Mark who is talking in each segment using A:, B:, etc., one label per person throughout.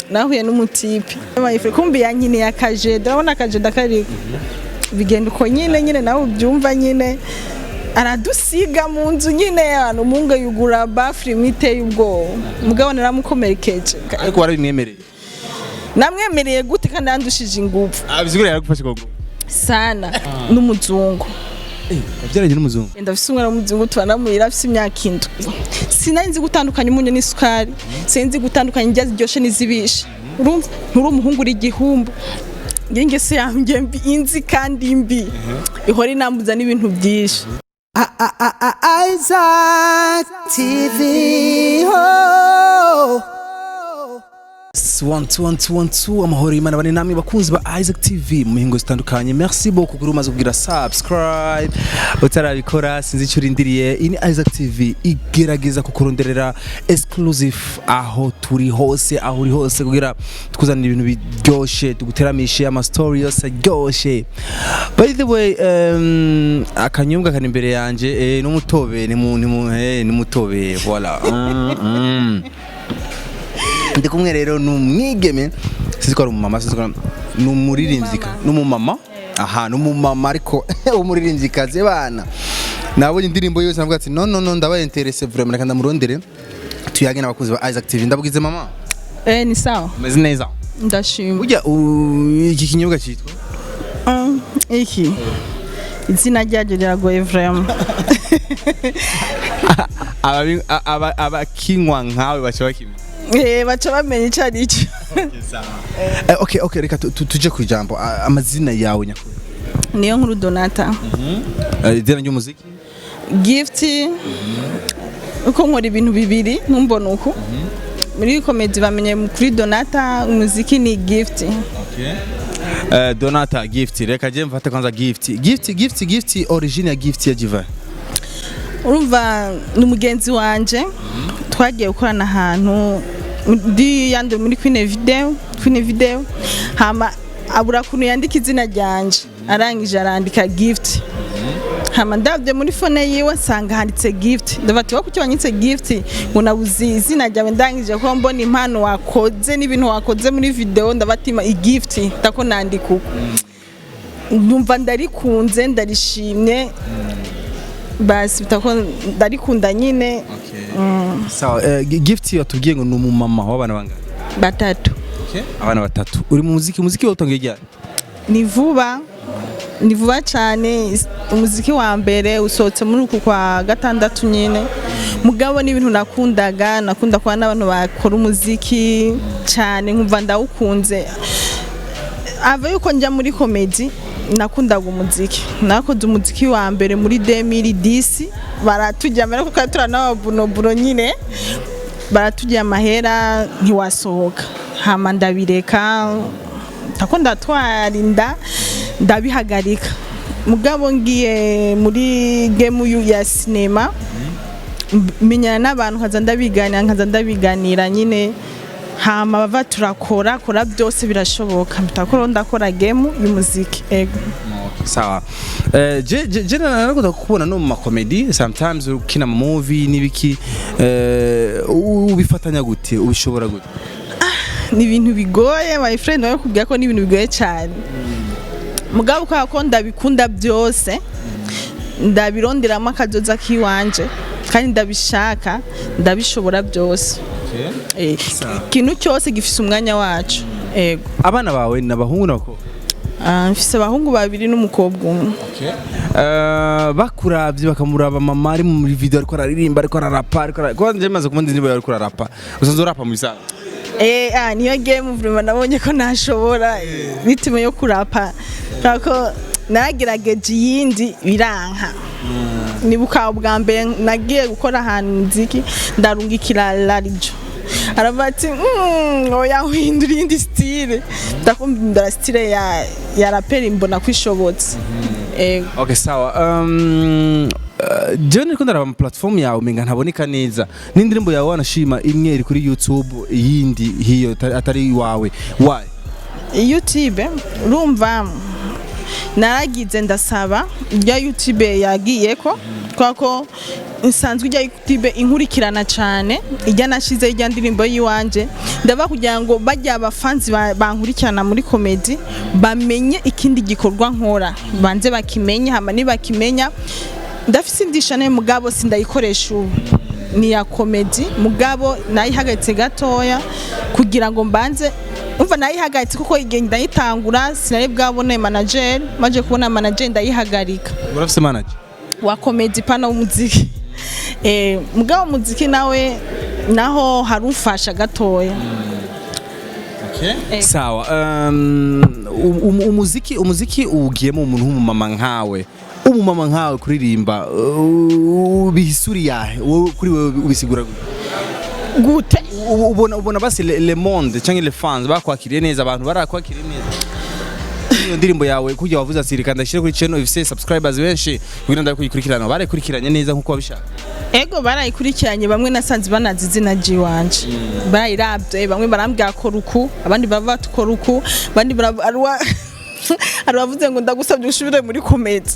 A: Nahuye n'umutipe kumbi yankineye akajeda. Urabona akajeda kariko bigenda uko nyine nyine, nawe ubyumva nyine, aradusiga mu nzu nyine. Abantu umuhungu yugura bafure imwe iteye ubwoba, mugabo naramukomerekeje.
B: Ariko warabimwemereye?
A: Namwemereye gute kandi yandushije ingufu?
B: Abisigura yaragufashe koko?
A: Sana, n'umuzungu.
B: Wabyaranye n'umuzungu?
A: Ndafise umwana w'umuzungu, tubana afise imyaka 7. Sinari nzi gutandukanya umunyu n'isukari, sinzi gutandukanya indya ziryoshe n'izibishe. Urumva, nturi umuhungu, uri igihumbu. Nge ingeso yanjye mbi inzi kandi mbi ihora inambuza n'ibintu byinshi.
C: Isaac TV. Oh.
B: One two one two one two. Amahoro y'Imana bane namwe bakunzi ba Isaac TV mu mihingo zitandukanye. Merci beaucoup kuri umaze kugira subscribe. Utarabikora, sinzi icyo urindiriye. Iyi ni Isaac TV, igerageza kukuronderera exclusive aho turi hose, aho uri hose, kugira tukuzanire ibintu biryoshe, tuguteramishe ama story yose aryoshe. By the way, akanyobwa kari imbere yanje, n'umutobe, ni mutobe, voilà. Ndi kumwe rero n'umwigeme, sinzi ko ari umumama, sinzi ko ni umuririmbyi, n'umumama. Aha n'umumama, ariko umuririmbyikazi. Bana, nabonye indirimbo yose, navuga ati: "No, no, no, ndabaye intéressé vraiment, reka ndamurondere tuyage n'abakunzi ba Isaac TV." Ndabugize, mama.
A: Eh, ni sawa.
B: Umeze neza?
A: Ndashima.
B: Burya iki kinyobwa cyitwa?
A: Iki izina ryaryo riragoye vraiment.
B: Abakinywa nkawe baca bakimenya.
A: Eh, baca bamenya ico ari cyo.
B: Okay, reka tuje ku ijambo. Amazina yawe nyakuri?
A: Niyo Nkuru Donata.
B: Izina ry'umuziki?
A: Gift. Uko nkora ibintu bibiri, ntumbona uko muri comédie bamenye kuri Donata, umuziki ni Gift.
B: Donata Gift. Reka je mfate kwanza Gift. Gift, Gift, Gift, origine ya Gift ya Jiva?
A: Urumva, ni umugenzi wanje, twagiye gukorana ahantu ndi yandi muri Queen Video, Queen Video, hama abura kuntu yandika izina ryanje, arangije arandika Gift. Hama ndabye muri phone yiwe, nsanga handitse Gift. Ndavuga ati: "Kuki wanyitse Gift?" Ngo nabuze izina ryawe, ndangije ko mbona impano wakoze n'ibintu wakoze muri video, ndabatima igift, ndako nandika uko ndumva ndarikunze, ndarishimye, basi bitako ndarikunda nyine.
B: Sawa. Gift watubwiye ngo ni umumama w'abana bangahe?
A: Batatu.
B: Abana batatu. Uri mu muziki, umuziki wawutangiye ryari?
A: Ni vuba, ni vuba cyane. Umuziki wa mbere usohotse muri uku kwa gatandatu nyine. Mugabo n'ibintu nakundaga, nakunda kuba n'abantu bakora umuziki cyane, nkumva ndawukunze. Ava yuko njya muri comédie, nakundaga umuziki. Nakoze umuziki wa mbere muri 2010, baratujya mbere kuko turanababunoburo nyine, baratujya amahera ntiwasohoka, hama ndabireka, ndako ndatwara inda, ndabihagarika. Mugabo ngiye muri game ya sinema, menyana n'abantu, nkaza ndabiganira, nkaza ndabiganira nyine, hama bava turakora kora byose birashoboka, mpita ndakora game y'umuziki, ego.
B: Sawa. Je narakunda kukubona no mu ma comédie, sometimes ukina mu movie n'ibiki. Ubifatanya gute? Ubishobora gute?
A: Ni ibintu bigoye, my friend, nawe kubwira ko ni ibintu bigoye cyane. Mugabo kubera ko ndabikunda byose, ndabironderamo akazoza k'iwanje kandi ndabishaka, ndabishobora byose. Ikintu cyose gifise umwanya wacu, ego.
B: Abana bawe ni abahungu n'abakobwa?
A: Ah, mfise abahungu babiri n'umukobwa umwe.
B: Bakuravye bakamuraba mama ari muri video, ariko araririmba, ariko ararapa, ariko kuko nje maze kubona indirimbo yawe ariko ararapa. Usanzwe urapa mu bisanzwe?
A: Ah, niyo game vraiment nabonye ko ntashobora bitime yo kurapa, kubera ko naragerageje iyindi biranka. Nibuka ubwa mbere nagiye gukora ahantu muziki, ndarungikira Larijo, aravuga ati: "Oya, uhindura iyindi style." Ndakumva style ya raperi, mbona ko ishobotse.
B: Okay, sawa. Jewe niriko ndaraba ama platform yawe, umenga ntaboneka neza n'indirimbo yawe. Wanashima imwe iri kuri YouTube, iyindi hiyo atari iwawe. Why?
A: YouTube, urumva. Naragize ndasaba irya YouTube yagiyeko, kubera ko nsanzwe ijya YouTube inkurikirana cyane, ijya nashize ijya ndirimbo yiwanje. Ndava kugira ngo bajya abafanzi bankurikirana muri comedy bamenye ikindi gikorwa nkora, banze bakimenye. Hama nibakimenya, ndafise indi channel, mugabo sindayikoresha ubu, ni ya comedy, mugabo nayihagaritse gatoya kugira ngo mbanze umva. Nayihagaritse kuko igihe ndayitangura sinari bwabone manager. Maje kubona manager, ndayihagarika.
B: Urafise manager?
A: Wa comedy, pana w'umuziki. Mugabo umuziki nawe naho harumfasha gatoya.
B: Sawa. Umuziki uwugiyemo umuntu w'umumama nkawe, kuririmba bihisuri yahe? Wowe, kuri wewe ubisigura gute?
A: Gute?
B: Ubona basi le monde cyangwa les fans bakwakiriye neza, abantu barakwakiriye neza iyo ndirimbo yawe kujya wavuze ati reka ndashyire kuri channel ifise subscribers benshi kugira ndakuyikurikirana, barayikurikiranye neza nkuko wabishaka?
A: Ego, barayikurikiranye. Bamwe nasanze banazi izina ry'iwanje, barayiravye. Bamwe barambwira kora uku, abandi bava tukora uku, abandi hari abavuze ngo ndagusabye usubire muri comedy.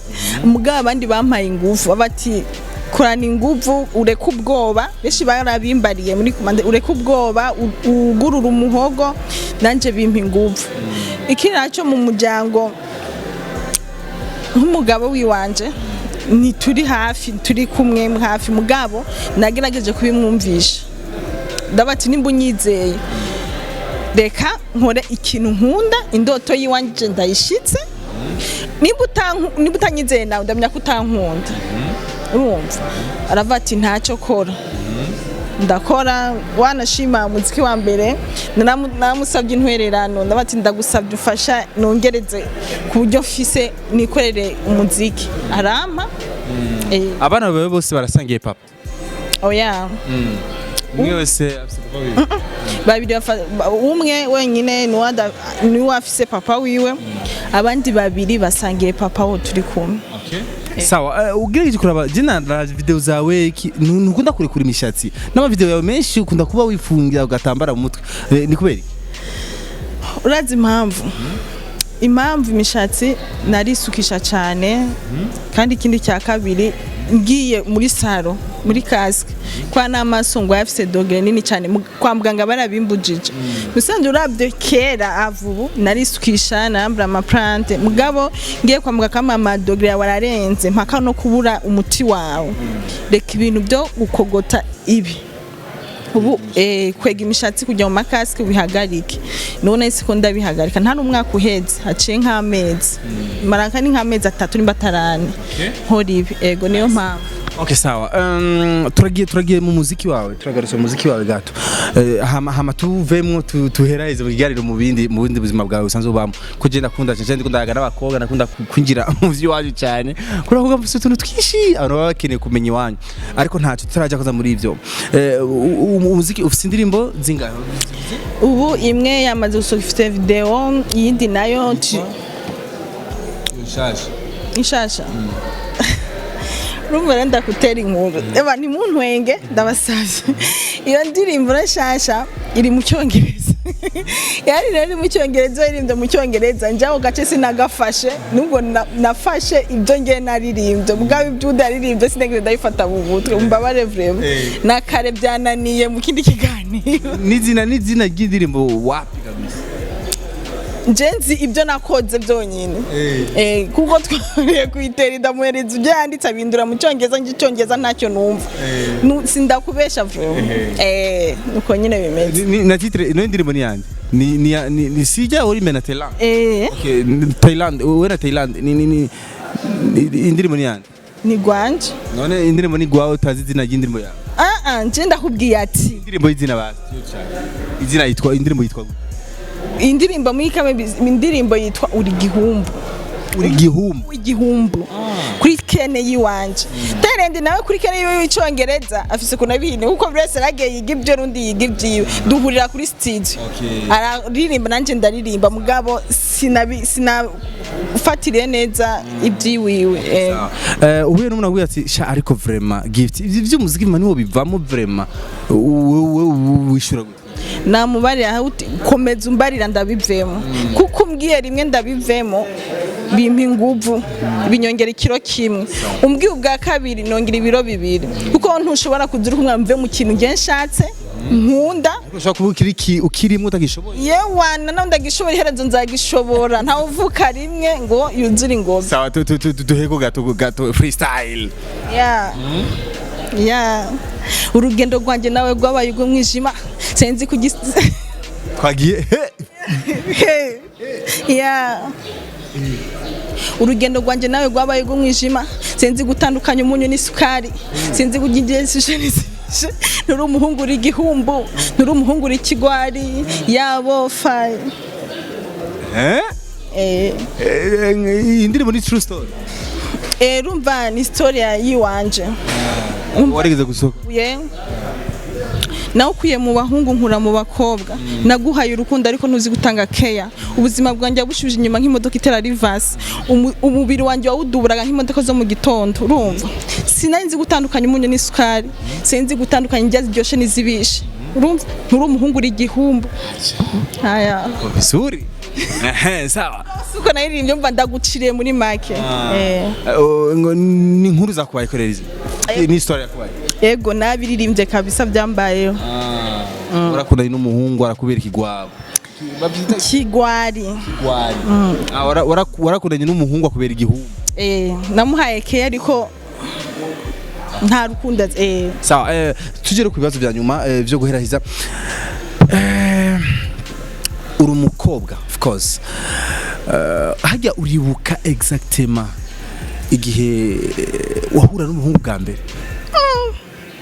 A: Mugabo abandi bampaye ingufu bati korana inguvu, ureke ubwoba. Benshi barabimbariye muri commande: ureke ubwoba, ugurure umuhogo. Nanje bimpa inguvu. Ikindi nacyo, mu muryango, nk'umugabo wiwanje ntituri hafi, turi kumwe hafi, mugabo nagerageje kubimwumvisha. Ndabati nimba unyizeye, reka nkore ikintu nkunda, indoto yiwanje ndayishitse. Nimba utanyizeye nawe, ndamenya ko utankunda. Urumva, aravuga ati ntacyo, kora. Ndakora. Wanashima umuziki wa mbere naramusabye intwererano. Ndavuga ati ndagusabye ufasha nongereze ku buryo mfise nikorere umuziki, arampa.
B: Abana bawe bose barasangiye papa?
A: Oya.
B: Umwe wese afise papa wiwe?
A: Babiri umwe wenyine niwe afise papa wiwe, abandi babiri basangiye papa wo turi kumwe.
B: Sawa. Ugerageje kuraba jina na video zawe, ntukunda kurekura imishatsi n'ama video yawe menshi ukunda kuba wifungira ugatambara mu mutwe. Ni kubera iki?
A: Urazi impamvu imishatsi narisukisha cyane, kandi ikindi cya kabiri, ngiye muri salon muri casque kwa n'amaso ngo yafise degré nini cyane, kwa muganga barabimbujije. Musanze urabye kera avubu narisukisha, narambura ama plante, mugabo ngiye kwa muganga kama ama degré yawe ararenze, mpaka no kubura umuti wawe. Reka ibintu byo gukogota ibi ubu, kwega imishatsi, kujya mu ma casque bihagarike. None siko ndabihagarika, nta n'umwaka uheze, haciye nk'amezi maraka ni nk'amezi 3 nimba atarane nkora ibi. Ego, niyo mpamvu.
B: Okay, sawa. Turagiye mu muziki wawe, turagarutse mu muziki wawe gato. Hama tuvemwo tuheraheze mu kiganiro mu bindi buzima bwawe busanzwe ubamo, ko je ndakunda cyane, ndikunda n'abakobwa, ndakunda kwinjira mu vy'iwanyu cyane kubera ko mfise utuntu twinshi abantu baba bakeneye kumenya iwanyu, ariko ntacyo tutarajya koza muri ivyo. Umuziki ufise indirimbo zingahe?
A: Ubu imwe yamaze gusohoka, ifite video, iyindi nayo inshasha. Urumva rero ndakutera inkuru. Eba ntimuntwenge, ndabasavye. Iyo ndirimbo nshasha iri mu Cyongereza, yari rero iri mu Cyongereza, yaririmbye mu Cyongereza. Njyaho gace sinagafashe, nubwo nafashe ibyo ngiye naririmbye, mugabo ibyo udaririmbye sinageze ndabifata mu mutwe. Mbabare vraiment, na kare byananiye mu kindi kiganiro.
B: N'izina ry'indirimbo wapi kabisa?
A: Nje nzi ibyo nakoze byonyine. Kuko twariye kuyitera, ndamuhereza ibyo yanditse, abindura mu Cyongereza. Njye Icyongereza ntacyo numva. Sindakubesha vraiment. Nuko nyine bimeze.
B: Na titre ino ndirimbo ni yande? Ni sijya uri mena Thailand?
A: Eh.
B: Okay, Thailand, wewe na Thailand ni indirimbo ni yande?
A: Ni gwanje.
B: None indirimbo ni gwawe, utazi izina ry'indirimbo yawe?
A: Ah ah, nje ndakubwiye ati
B: Indirimbo y'izina basi. Izina yitwa, indirimbo yitwa gute?
A: Indirimbo muri kame, indirimbo yitwa Uri Gihumbu.
B: Uri Gihumbu?
A: Igihumbu kuri kene yiwanje. Terende nawe kuri kene yiwe y'icongereza afise ukuntu abihine, kuko buri wese aragiye yiga ibyo, n'undi yiga ibyiwe, duhurira kuri studio. Araririmba nanje ndaririmba, mugabo sinafatiriye neza ibyiwiwe.
B: Uhuye n'umuntu akubwira ati sha, ariko vraiment Gift, ivyo vy'umuziki man niwo bivamo vraiment, wewe wishura gute?
A: Namubarira aho uti komeza umbarira ndabivemo, kuko umbwiye rimwe ndabivemo. Bimpa inguvu, binyongera ikiro kimwe. Umbwiye ubwa kabiri, nongera ibiro 2, kuko ntushobora kugira umwana mve mu kintu nge nshatse nkunda.
B: Ushobora kuba ukirimwo utagishoboye.
A: Yewana, nawe ndagishobora, iherezo nzagishobora. Ntawe uvuka rimwe ngo yuzure ingobyi.
B: Sawa, duheko gato gato freestyle.
A: Ya, urugendo rwanjye nawe rwabaye urw'umwijima, sinzi kugis
B: Twagiye.
A: Ya, urugendo rwanjye nawe rwabaye urw'umwijima, sinzi gutandukanya umunyu n'isukari, sinzi kugira n'ishe. Nturi umuhungu uri igihumbu, nturi umuhungu uri ikigwari yabo fayi.
B: Eh?
A: Eh.
B: Iyi ndirimbo ni true story?
A: Eh, rumva ni story yiwanje.
B: Warigeze gusohoka?
A: Ye, nawe ukwiye mu bahungu, nkura mu bakobwa. Naguhaye urukundo ariko ntuzi gutanga keya. Ubuzima bwanjye wabushubije inyuma nk'imodoka itera reverse. Umubiri wanjye wawuduburaga nk'imodoka zo mu gitondo. Urumva, sinari nzi gutandukanya umunyu n'isukari, sinzi gutandukanya indya ziryoshe n'izibishe. Urumva, nturi umuhungu, uri igihumbu. Aya.
B: Vizuri. Ehe, sawa.
A: Suko naririmbye, mva ndaguciriye muri make. Eh.
B: Ngo ni inkuru zakubaye korera, ni story yakubaye?
A: Ego, nabiririmbye kabisa, byambayeho.
B: Urakundanye n'umuhungu arakubera ikigwabo?
A: Kigwari.
B: Kigwari. Ah, warakundanye n'umuhungu akubera igihumbu?
A: Eh, namuhaye keya ariko nta rukundo eh.
B: Sawa, tugere ku bibazo vya nyuma vyo guherahiza. Uri umukobwa, of course. Hajya uribuka exactement igihe wahura n'umuhungu bwa mbere?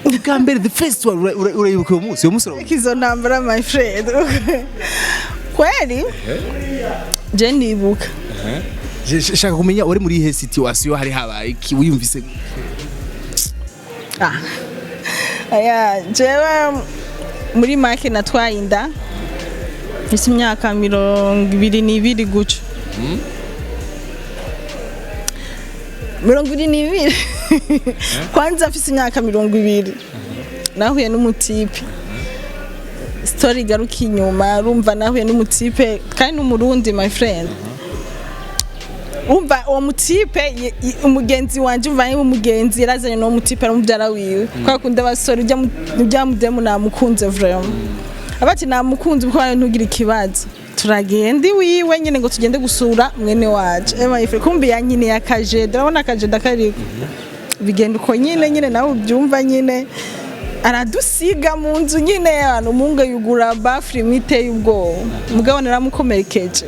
B: Ubwa mbere, the first one, urayibuka uwo munsi? Uwo munsi urawibuka?
A: Izo ntambara, my friend, kweli je ndibuka.
B: Shaka kumenya wari muri ihe situation, hari habaye iki, wiyumvise?
A: Ah, aya, jewe muri make natwaye inda mfise imyaka 22 guca 22. Kwanza mfise imyaka 20 nahuye n'umutipe. Story igaruka inyuma, urumva, nahuye n'umutipe kandi n'umurundi, my friend. Umva, uwo mutipe umugenzi wanje, umva, niba umugenzi yarazanye n'uwo mutipe ari umubyara wiwe, kwa kundi abasore ujya mudemu namukunze vraiment, abati namukunze kuko ntugire ikibazo, turagenda iwiwe nyine ngo tugende gusura mwene wacu. Ema ife kumbi yankiniye akajede, urabona akajede kariko bigenda uko nyine nyine, nawe ubyumva nyine, aradusiga mu nzu nyine. Abantu umuhungu yugura bafuri imwe iteye ubwoba, mugabo naramukomerekeje.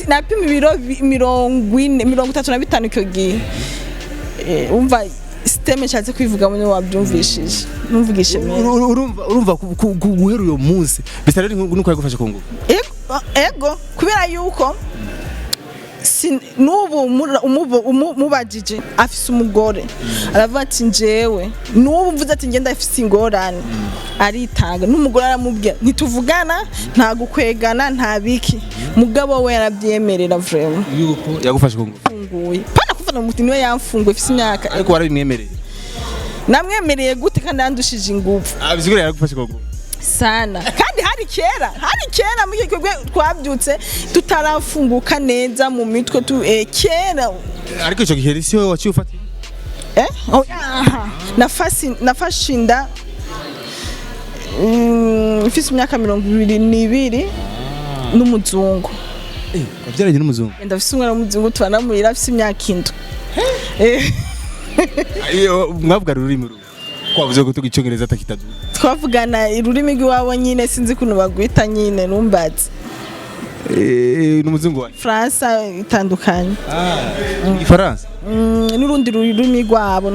A: Napima ibiro 40, 35 icyo gihe. Umva, siteme nshatse kwivuga muri wabyumvishije, numvugishe neza.
B: Urumva guhera uyo munsi bisa rero nuko yagufashe ku ngufu?
A: Ego, ego, kubera yuko n'ubu mubajije afise umugore, aravuga ati njewe n'ubu mvuze ati ngenda afise ingorane, aritanga n'umugore aramubwira ntituvugana, nta gukwegana, nta biki, mugabo we yarabyemerera vraiment.
B: Yuko yagufashe ku ngufu?
A: Mfunguye pana kuvana mu muti, niwe yamfunguye ifise imyaka.
B: Ariko warabimwemereye?
A: Namwemereye gute kandi yandushije ingufu?
B: Ah, bisigura yaragufashe ku ngufu.
A: Sana, kandi hari kera, hari kera muri icyo gihe twabyutse tutarafunguka neza mu mitwe tu, kera.
B: Ariko ico gihe si wowe waciye ufata?
A: Eh? Oh, aha. Nafashe inda mfise imyaka 22 n'umuzungu.
B: Wabyaranye n'umuzungu?
A: Ndafise umwana w'umuzungu, tubanamurira, afise imyaka 7.
B: Iyo mwavugana ururimi rumwe, kwavuze ko tuga icyongereza atakitazi?
A: Twavugana ururimi rw'iwabo nyine, sinzi ukuntu bagwita nyine, numbaze.
B: N'umuzungu wawe?
A: Faransa itandukanye.
B: Igifaransa?
A: N'urundi rurimi rwabo.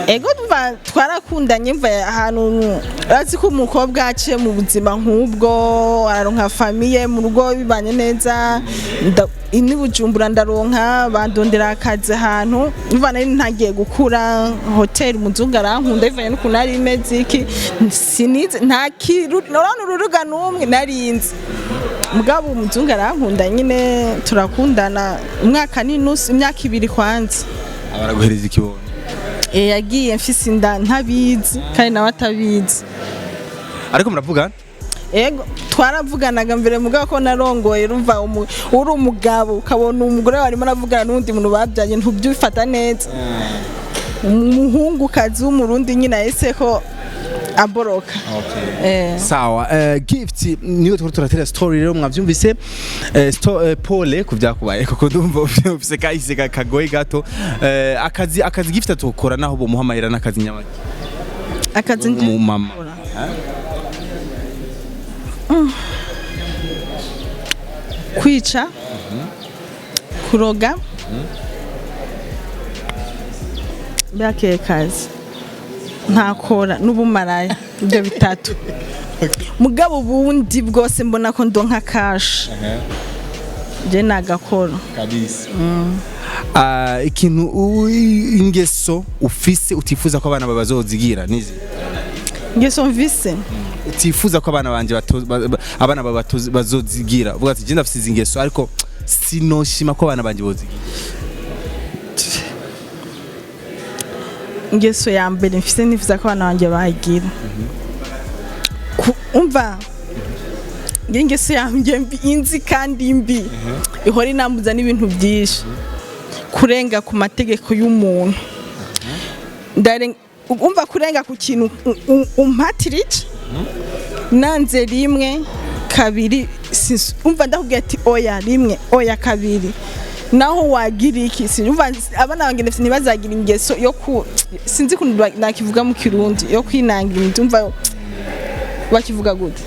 A: Ego, mva twarakundanye, mva ahantu urazi ko umukobwa aciye mu buzima nk'ubwo araronka famille mu rugo bibanye neza. Ini Bujumbura ndaronka, bandondera akazi ahantu, mva nari ntagiye gukura hoteli, umuzungu arankunda bivanye n'ukuntu nari imeze iki, sinize nta kiru urabona ururuga n'umwe narinzi, mugabo umuzungu arankunda nyine, turakundana umwaka n'inusu, imyaka 2 kwanza.
B: Abaraguhereza ikibondo?
A: Yagiye mfise inda ntabizi kandi nawe atabizi.
B: Ariko muravugana?
A: Ego, twaravuganaga mbere, mugabo ko narongoye, urumva uri umugabo ukabona umugore wawe arimo aravugana n'uwundi muntu babyanye, ntubyifata neza. Umuhungukazi w'Umurundi nyine yahise ko aboroka.
B: Sawa, Gift niyo twari turatera story rero, mwavyumvise. Pole ku vyakubaye, kuko ndumva ufise kahise kagoye gato. Akazi Gift atokora naho bomuha amahera n'akazi nyabaki?
A: Akazi nje
B: Mu mama.
A: Kwica, kuroga, byakeye kazi ntakora n'ubumaraya, ibyo bitatu. Mugabo ubundi bwose mbona ko ndonka cash, je nagakora.
B: Kabisa. Ikintu ingeso ufise utifuza ko abana bawe bazozigira nizi?
A: Ngeso mvise?
B: Utifuza ko abana banje abana bawe bazozigira, uvuga ati je ndafise izi ngeso ariko sinoshima ko abana banje bozigira.
A: Ingeso ya mbere mfise nifuza ko abana banje bagira, umva, nge ingeso yanjye mbi inzi kandi mbi ihora inambuza n'ibintu byinshi, kurenga ku mategeko y'umuntu. Umva, kurenga ku kintu umpatirije, nanze rimwe, kabiri, umva, ndakubwira ati oya rimwe, oya kabiri, naho wagira iki. Umva, abana banjye ndafise ntibazagira ingeso yo ku, sinzi ukuntu nakivuga mu Kirundi, yo kwinangira imiti. Umva, bakivuga gute?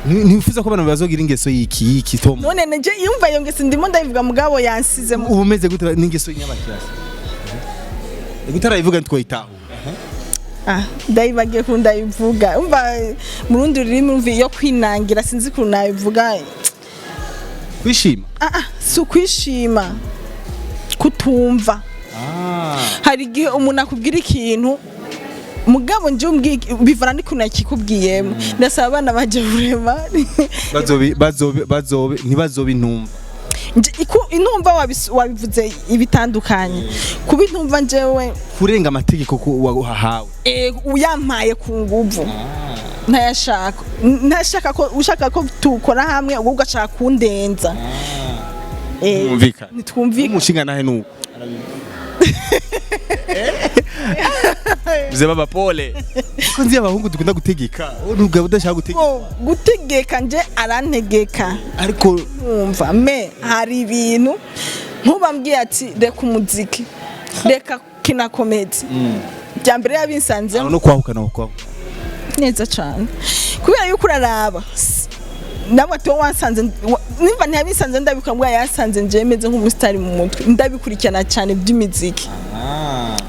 B: Ntiwifuza ko abana bazogira ingeso yiki Tom?
A: None nje yumva iyo ngeso ndimo ndayivuga, mugabo yansize
B: Ubu umeze gute n'ingeso y'abakirasi gutarayivuga ntitwoyitaho?
A: Ah, ndayibagiye ukuntu ndayivuga. Umva, mu rundi rurimi, umva, iyo kwinangira, sinzi ukuntu nabivuga.
B: Kwishima?
A: Ah, ah, si ukwishima, kutumva. Hari igihe umuntu akubwira ikintu, mugabo nje umbwiye bivana n'ukuntu yakikubwiyemo. Ndasaba abana banje vraiment
B: Bazobe ntibazobe intumva.
A: Intumva wabivuze ibitandukanye kuba intumva njewe.
B: Kurenga amategeko wahawe.
A: Uyampaye ku nguvu ntayashaka, ntashaka ko ushaka ko tukora hamwe, ubwo ugashaka kundenza.
B: Mwumvikana.
A: Ntitwumvikana.
B: Umushinga nahe nuko Mzee baba, pole, ko nzi abahungu dukunda gutegeka, wowe ntugaba udashaka gutegeka.
A: Ngo gutegeka, nje arantegeka.
B: Ariko
A: Numva me hari ibintu ntubambwiye ati reka umuziki, reka kina comedy bya mbere yabinsanzemo.
B: No kwahukana kwaho.
A: Neza cyane, kubera yuko uraraba nawe ati wowe wansanze nimba ntiyabisanze ndabikora, mbwa yasanze nje meze nk'umusitari mu mutwe, ndabikurikirana cyane by'imiziki,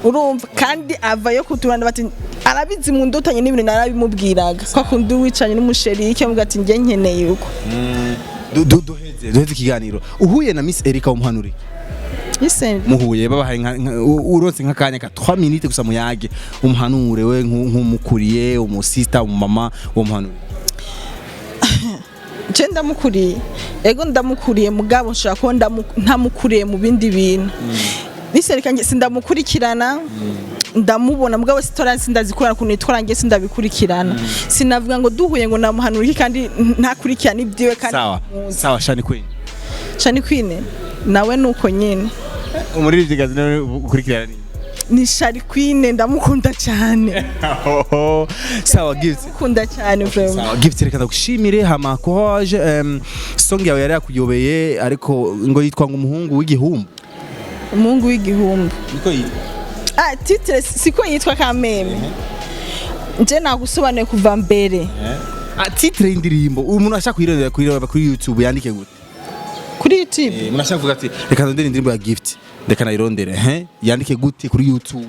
A: urumva. Kandi avayo kuturanda bati arabizi mu ndotanye n'ibintu narabimubwiraga ko akunda wicanye n'umusherike, amuga ati njye nkeneye uko.
B: Duheze ikiganiro, uhuye na Miss Erika umuhanuri?
A: Ise?
B: Muhuye babahaye uronse nk'akanya ka 3 minutes gusa muyage, umuhanure we nk'umukuriye, umusista, umumama, umuhanure.
A: Nje ndamukuriye, ego ndamukuriye, mugabo nshobora kuba ntamukuriye mu bindi bintu. Nisereka nge sindamukurikirana, ndamubona mugabo sitora sindazikora ukuntu yitwara, nge sindabikurikirana. Sinavuga ngo duhuye ngo namuhanura iki kandi ntakurikirana ibyiwe kandi
B: Sawa.
A: muzi.
B: Sawa, Shani Queen.
A: Shani Queen nawe nuko nyine.
B: Umuririmbyikazi nawe ukurikirana ni?
A: Ni Shani Queen, ndamukunda cyane.
B: Sawa, Gift.
A: Ndamukunda cyane vraiment.
B: Sawa Gift, reka ndagushimire, hama courage. Song yawe yari yakuyobeye, ariko ngo yitwa ngo umuhungu w'igihumbu.
A: Umuhungu w'igihumbi.
B: Niko yitwa?
A: Ah, titre siko yitwa kameme, nje nagusobanuye kuva mbere.
B: Ah, titre y'indirimbo umuntu ashaka kuyirondera kuri YouTube yandike gute?
A: Kuri YouTube?
B: Umuntu ashaka kuvuga ati reka ndondere indirimbo ya Gift, reka nayirondere, he yandike gute kuri YouTube?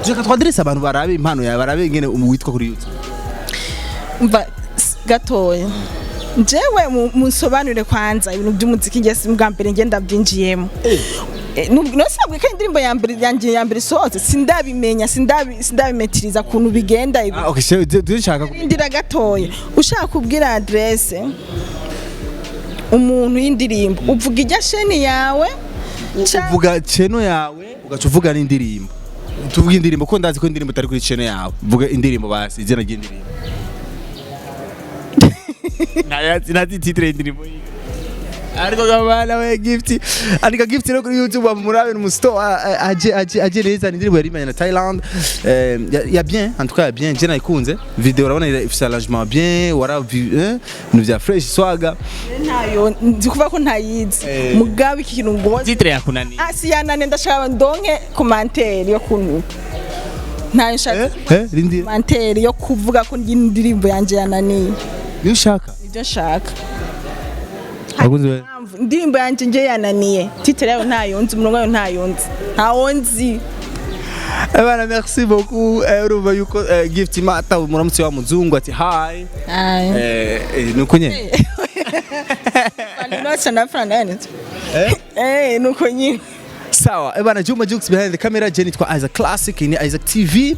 B: Reka twadirese abantu barabe impano yawe, barabe ingene witwa kuri YouTube.
A: Mva gatoya, njyewe munsobanurire kwanza ibintu by'umuziki. Nge si bwa mbere nge ndabyinjiyemo. None ko indirimbo ya mbere yanjye ya mbere isohotse, sindabimenya, sindabimetiriza ukuntu bigenda ibi.
B: Ah, okay, dushaka
A: Indira gatoya, ushaka kubwira adresse umuntu y'indirimbo, uvuga ijya sheni yawe
B: Uvuga channel yawe, ugaca uvuga n'indirimbo. Tuvuga indirimbo ko ndazi ko indirimbo itari kuri channel yawe. Vuga indirimbo basi, izina ry'indirimbo. Ntazi titre y'indirimbo yiwe. Ariko gabana we, Gift, andika Gift no kuri YouTube murabe n'umusto aje neza. Ni indirimbo yarimanye na Thailand. Ya bien, en tout cas ya bien, je nayikunze. Video urabona ifise arrangement bien, wara ibintu vya fresh swaga.
A: Ntayo nzi, kuvuga ko ntayizi, mugabo iki kintu ngo
D: Titre yakunaniye?
A: Ah, si yanane, ndashaka ndonke commentaire yo kunuka, ntayo nshaka.
B: Rindi.
A: Commentaire yo kuvuga ko indirimbo yanje yananiye.
B: Niyo ushaka?
A: Nibyo nshaka.
B: Abakunzi be.
A: Impamvu indirimbo yanje nje yananiye, titre yayo ntayo nzi, umurongo wayo ntayo nzi, ntawo nzi.
B: Bana, merci beaucoup. Urumva yuko Gift Mata muramutse wa muzungu ati hi. Nuko nyene.
A: Nuko nyine.
B: Sawa, bana, Juma Jux behind the camera, je nitwa Isaac Classic, ni Isaac TV.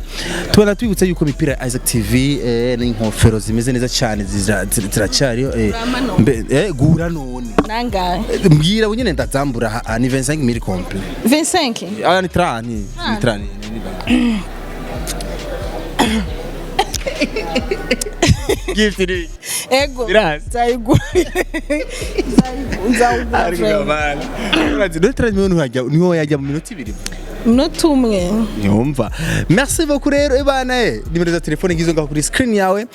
B: Tubona twibutsa yuko imipira ya Isaac TV n'inkofero zimeze neza cyane ziracyariho.
A: Gura none.
B: Mbe gura none.
A: Nangahe?
B: Mbwira nyine ndazambura, ni 25 000 complet.
A: 25?
B: Ah, ni 30, ni 30, ni
D: Gift ni
A: Ego.
D: Birazi.
A: Nzayigura, nzawugura.
B: Ariko gabana. Urazi no 30 miliyoni hajya niho yajya mu minota 2.
A: Minota umwe.
B: Nyumva. Merci beaucoup rero ebana, nimero za telefone ngizo ngaho kuri screen yawe.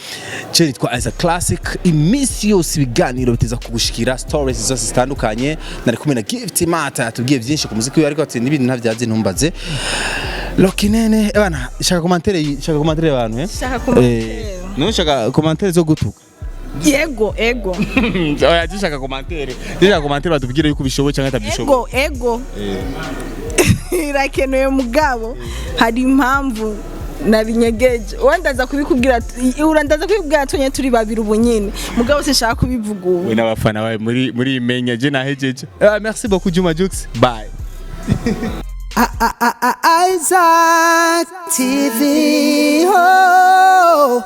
B: Je nitwa Isaac Classic. Iminsi yose ibiganiro biteza kugushikira, stories zose zitandukanye. Nari kumwe na Gift Mata, yatubwiye byinshi ku muziki we, ariko ati n'ibintu ntavyazi ntumbaze. Lokinene ebana, shaka commentaire, shaka commentaire abantu.
A: Shaka commentaire.
B: No shaka commentaire zo gutuka.
A: Yego, ego.
D: Oya, dushaka commentaire, dushaka commentaire batubwire yuko ubishoboye cyangwa atabishoboye.
A: Ego, ego, irakenewe, mugabo hari impamvu nabinyegeje. Wenda kubikubwira, urandaza kubikubwira tunye turi babiri ubu nyine, mugabo sinshaka kubivuga ubu.
D: We n'abafana bawe muri imenya, je nahejeje.
B: Merci beaucoup Juma Jux.
D: Bye.
C: Isaac TV. Oh.